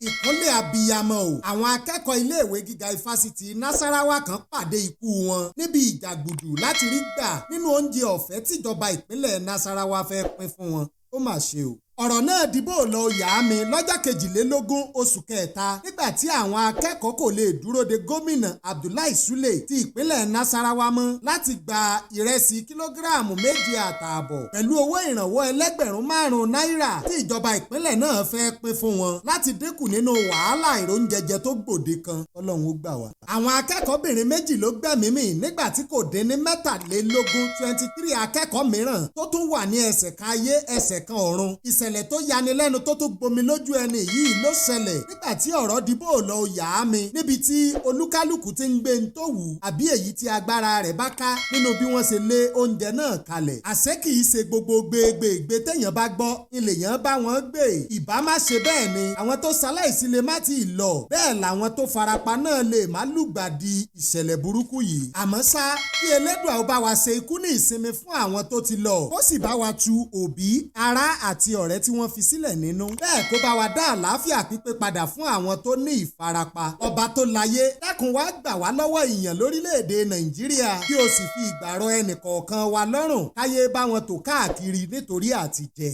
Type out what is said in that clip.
Ìkúnlẹ̀ abiyamọ o. Àwọn akẹ́kọ̀ọ́ iléèwé gíga ifásitì Nasarawa kan pàdé ikú wọn níbi ìjàgbùdù láti rí gbà nínú oúnjẹ ọ̀fẹ́ tíjọba ìpínlẹ̀ Nasarawa fẹ́ pín fún wọn. Ó mà ṣe o. Ọ̀rọ̀ náà dìbò lọ yà á mi lọ́jọ́ 22 oṣù kẹta, nígbà tí àwọn akẹ́kọ̀ọ́ kò lè dúró de Gómìnà Abdullahi Sule ti ìpínlẹ̀ Nasarawa mọ́ láti gba ìrẹsì kìlógíráàmù 7.5 pẹ̀lú owó ìrànwọ́ 5,000 náírà tí ìjọba ìpínlẹ̀ náà fẹ́ pín fún wọn láti dínkù nínú wàhálà ìróúnjẹjẹ tó gbòde kan. Ọlọ́run ó gbà wá. Àwọn akẹ́kọ̀ọ́bìnrin 2 ló gbẹ̀mí mì nígbà tí kò dín ní 23, 23 akẹ́kọ̀ọ́ mìíràn tó tún wà ní ẹsẹ̀ kan ayé, ẹsẹ̀ kan ọ̀run. Ìṣẹ̀lẹ̀ tó yanilẹ́nu tó tún gbomi lójú ẹni yìí ló ṣẹlẹ̀ nígbà tí ọ̀rọ̀ dìbò lọ yà á mi, níbi tí olúkálùkù ti ń gbé ń tó wù àbí èyí tí agbára rẹ̀ bá ká nínú bí wọ́n ṣe lé oúnjẹ náà kalẹ̀. Àṣé kì í ṣe gbogbo gbégbègbè téèyàn bá gbọ́ ilèyàn bá wọn gbé. Ìbá má ṣe bẹ́ẹ̀ ni, àwọn tó ṣaláìsí lè má ti lọ bẹ́ẹ̀, làwọn tó farapa náà lè má lùgbàdì ìṣẹ̀lẹ̀ burúkú yìí. Àmọ́ ṣá, kí Elédùà ó bá wa ṣe ikú ní ìsinmi fún àwọn tó ti lọ, kó sì bá wa tu òbí, ará àti ọ̀rẹ́ tí wọ́n fi sílẹ̀ nínú. Bẹ́ẹ̀, kó bá wa dá àlàáfíà pípé padà fún àwọn tó ní ìfarapa. Ọba tó láyé, dákun, wá gbà wá lọ́wọ́ ìyàn lórílẹ̀‐èdè Nàìjíríà, kí o sì fi ìgbà rọ ẹnì kọ̀ọ̀kan wa lọ́rùn káyé bá wọn tò káàkiri nítorí àtijẹ.